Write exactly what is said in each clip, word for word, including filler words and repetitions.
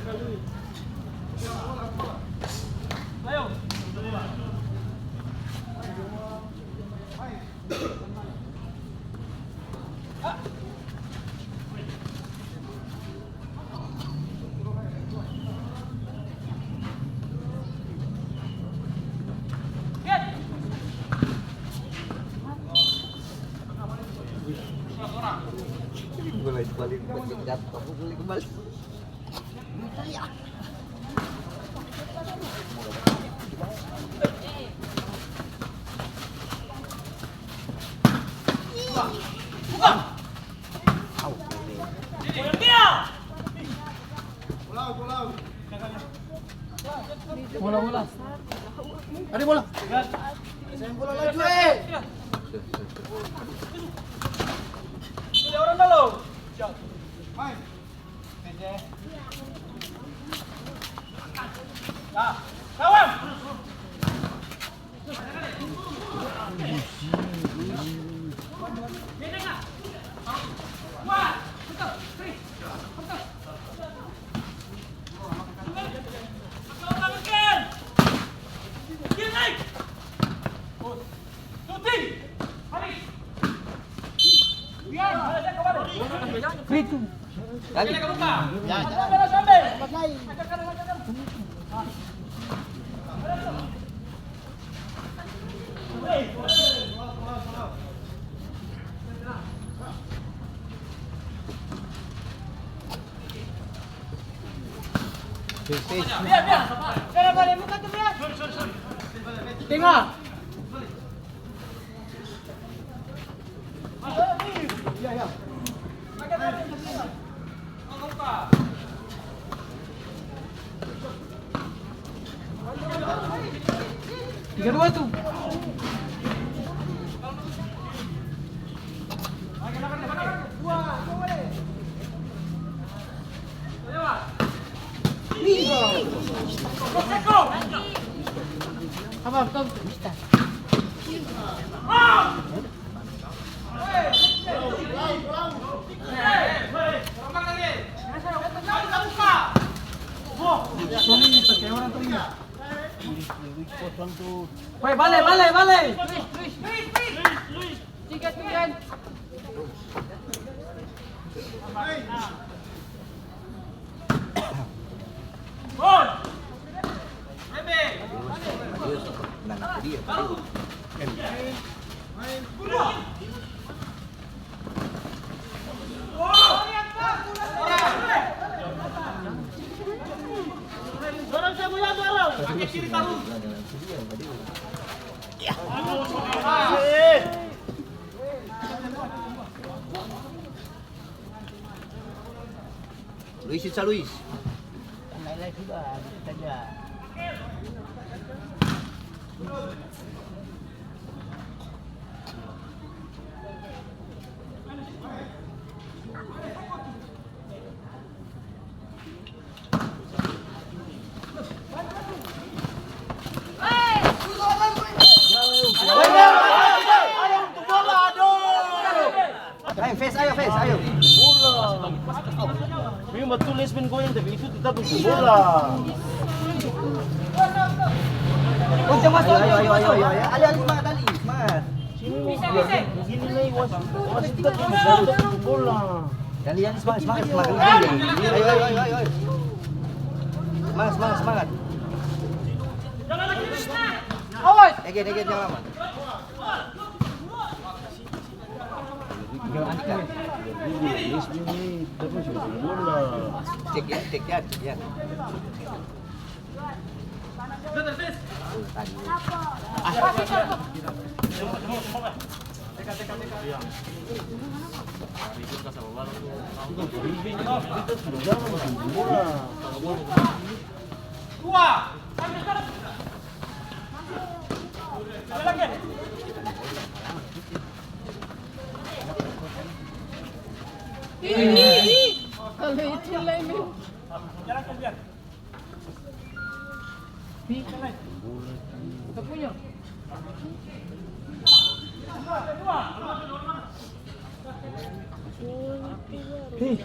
Mulai balik, balik, balik, balik. Bola, bola. Ada bola. Saya bola laju, eh. Ada orang dalam. Main. Itu. Kali. Ya, ya. Tengah. Tiga dua tu. Apa, betul? Woi, bale, bale, bale. Tiga, tiga. Luis, Ica Luis. Ayo, Fes, ayo, Fes, ayo. Memang batul, Lesben goyang, tapi itu tetap untuk bola. Oh, jang masuk, ayo, ayo, ayo, ayo, ayo. Ali, Ali, semangat, Ali, semangat. Sini, bisa, bisa. Begini, nih, wasit, wasit tetap untuk bola. Ali, Ali, semangat, semangat, semangat. Ayo, ayo, ayo, ayo, ayo. Semangat, semangat, semangat. Awas. Ege, ege, jangan lama. Cek ya, cek ya, cek ya. Dua. Ini, kalau itu lain. Nih, kita punya. Nih.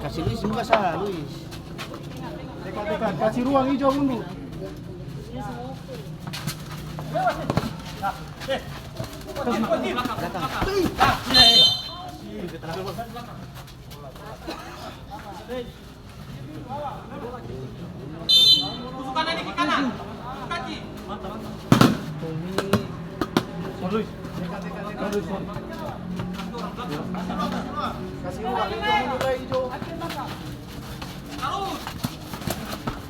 Kasi Luis juga sa, Luis. Dekat, dekat. Kasi ruang ijo mundur. Belakang. Tusu kanan dikit, kanan. Kaki. Kasi ruang, ijo mundur lai, ijo. Tarus.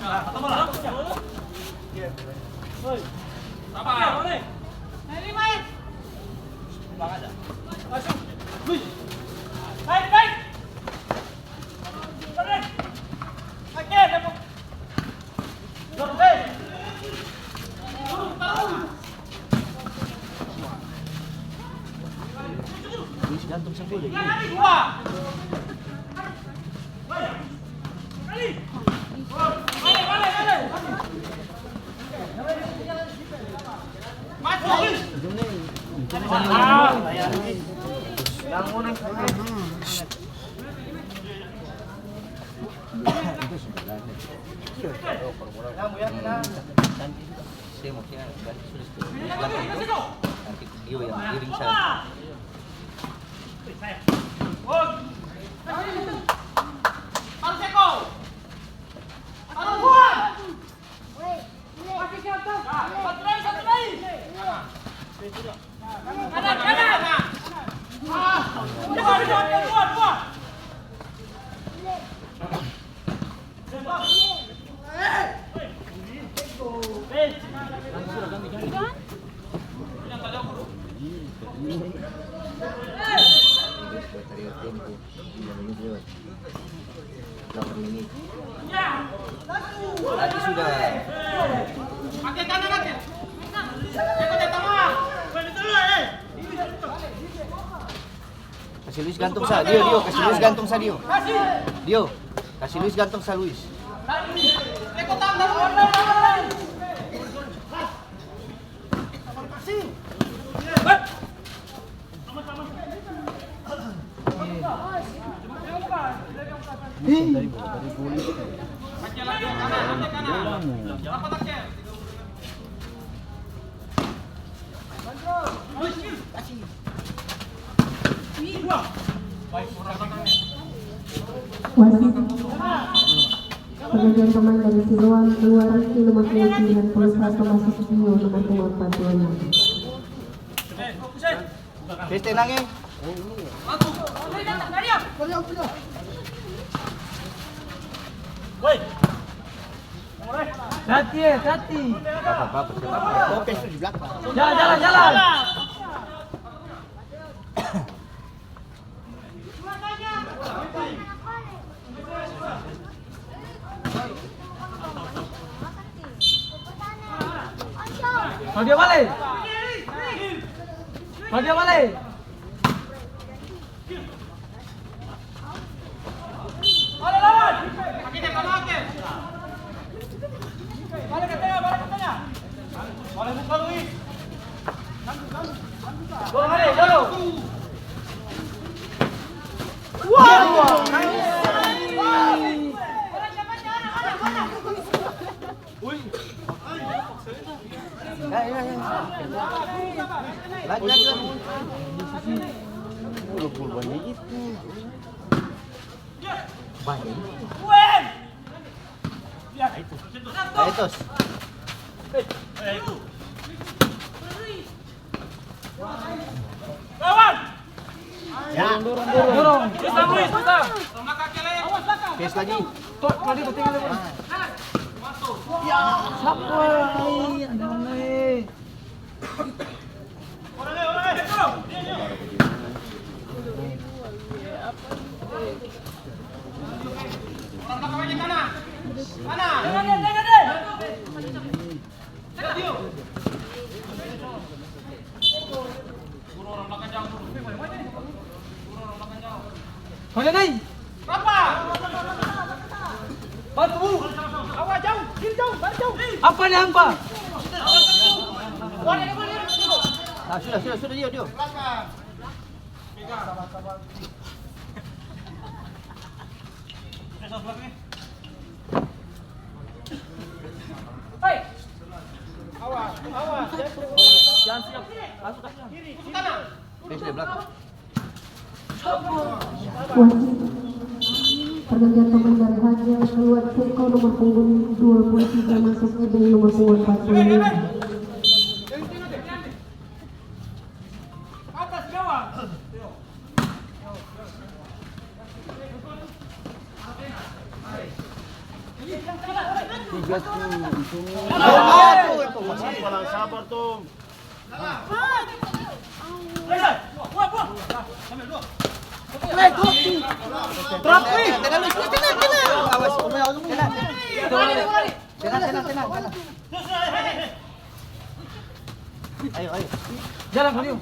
Nah, tambah lah. Sabar. Pulang aja. Naik, naik. Luis gantung satu lagi. Saya maksudnya ganti sudah, sudah. Ganti Dio yang giring sana. Lagi sudah. Kasi Luis gantung sa, Dio, Dio, kasi Luis gantung sa, Dio. Dio, kasi Luis gantung sa, Luis. Wasit. Pergantian pemain dari Siloam keluar, Rizky nomor sembilan puluh satu masuk, Dio nomor dua empat dua enam. Pes tenang, eh. Hati, eh, hati. Jalan, jalan, jalan. Bagia bale. Bagia bale. Lagi, lagi, lagi. Banyak itu. Nah, itu. Ya. Dorong, dorong, dorong. Dorong. Bisa, Luis, bisa. Kes lagi. Tok, tadi ketinggalan. Ya. Sapa? Iya, dong, eh. Apa ni, Ampa? Ah, sudah, sudah, sudah, Dio, Dio. Hei! Awas, awas. Jangan siap. Masuk, kasih. Kiri, kanan. Face dia belakang. Wasit, pergantian pemain dari Hajar, keluar Ceko nomor punggung dua puluh tiga, masuk Ebeng nomor punggung empat puluh lima. Sabar, Tom. Tenang, tenang, tenang. Awas, tenang, tenang, tenang, tenang. Ayo, ayo. Jalan, Julio.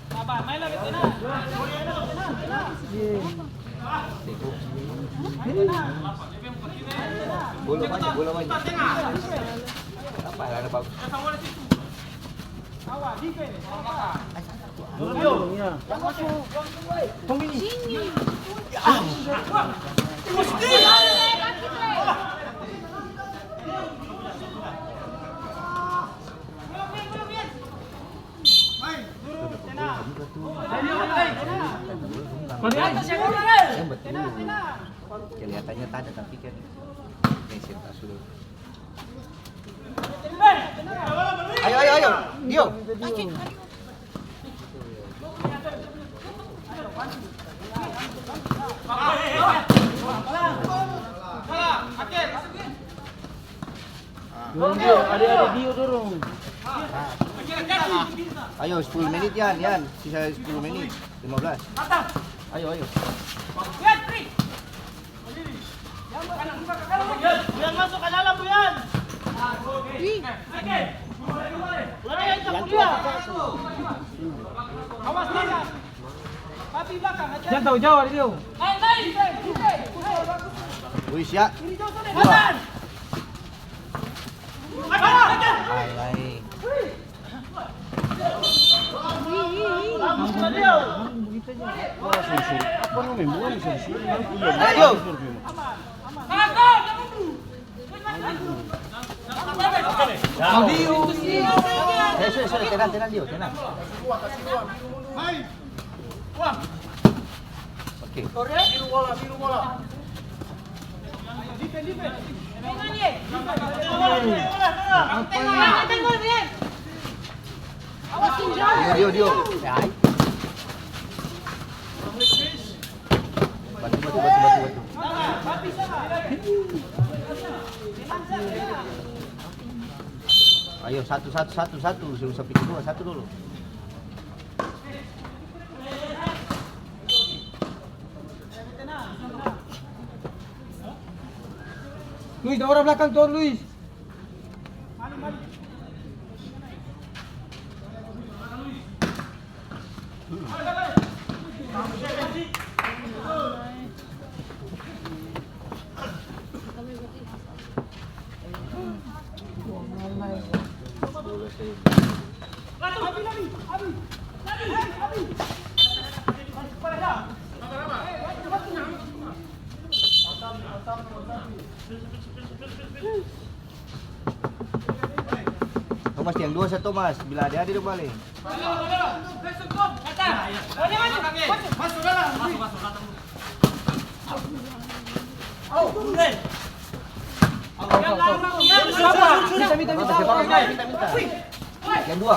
Sabar, main lagi, tenang. Bola banyak, bola banyak. Apa, ada bagus. Kelihatannya tak ada, tapi kan ini sudah. Ayo, ayo, ayo. Dio. Dorong, Dio. Ade, ade, Dio, dorong. Ayo, sepuluh menit, Yan, Yan. Sisa sepuluh menit. Lima belas. Ayo, ayo. Buyan, masuk ka dalam, Buyan. Buyan, yang taku dia. Awas, tangan. Papi, belakang, hati-hati. Jangan tau jauh, Dio. Wis, ya. Kiri jauh, sana. Dua. Alai. Ayo. Eh, sudah, sudah, tenang, tenang, Dio, tenang. Oke. Biru bola, biru bola. Dio, Dio, Dio. Ya. Batu, batu, batu, batu, batu. Ayo, satu, satu, satu, satu. Satu, satu, dua, satu dulu. Luis, dua orang belakang, tuh, Luis. Thomas, yang dua sa, Thomas. Bila ade-ade dong bale. Minta, minta, minta. Yang dua.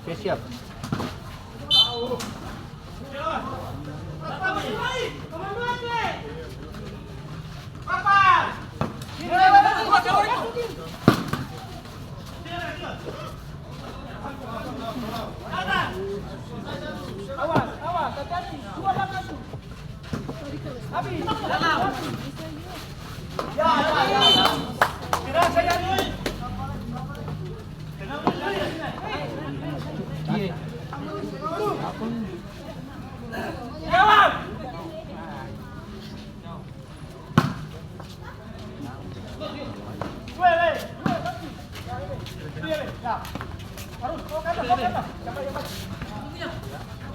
Oke, siap. Awas, awas, hati-hati. Dua langkah tu. Habis. Dalam. Ya, ya, ya, ya. Gerak saja, Lui. Tenang, Lui.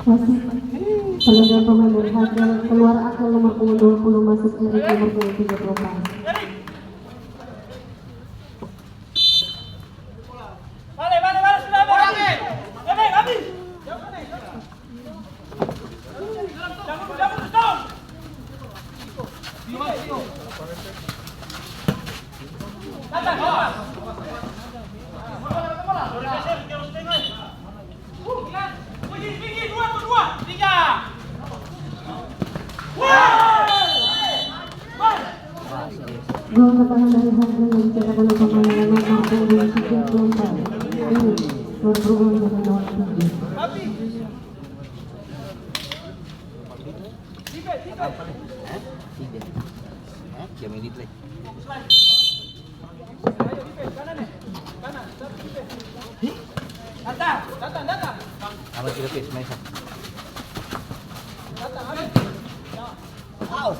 Wasit, pergantian pemain dari Hajar, keluar Akmal nomor punggung dua puluh, masuk Erik nomor punggung tiga puluh empat. Bale, bale, bale, sudah, bale. Bale, habis. Jangan, jangan, stop. Gol pertahanan dari Hajar yang diciptakan oleh pemain nomor punggung tiga puluh empat. Ini skor berubah menjadi nol tujuh. Tiga. Hah? Tiga. Hah? Tiga menit lagi. Datang, datang, datang. Apa sih, Pis? Main, Sa? Datang, habis. Au.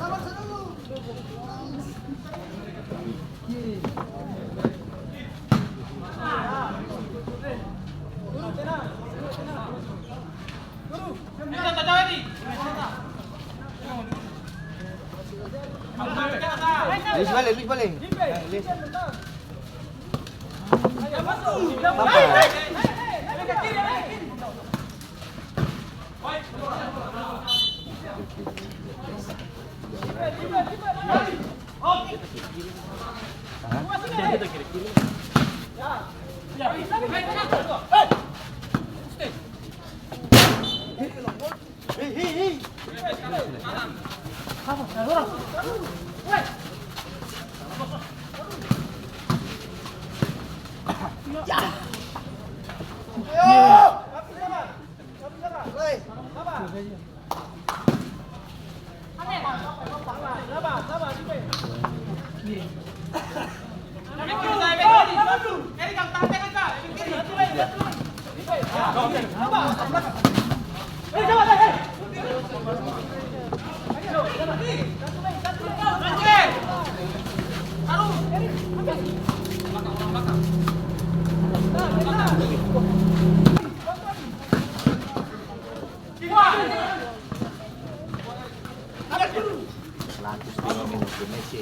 Luis bale, Luis bale. Luis. Apa? Seratus lima menit ke Messi.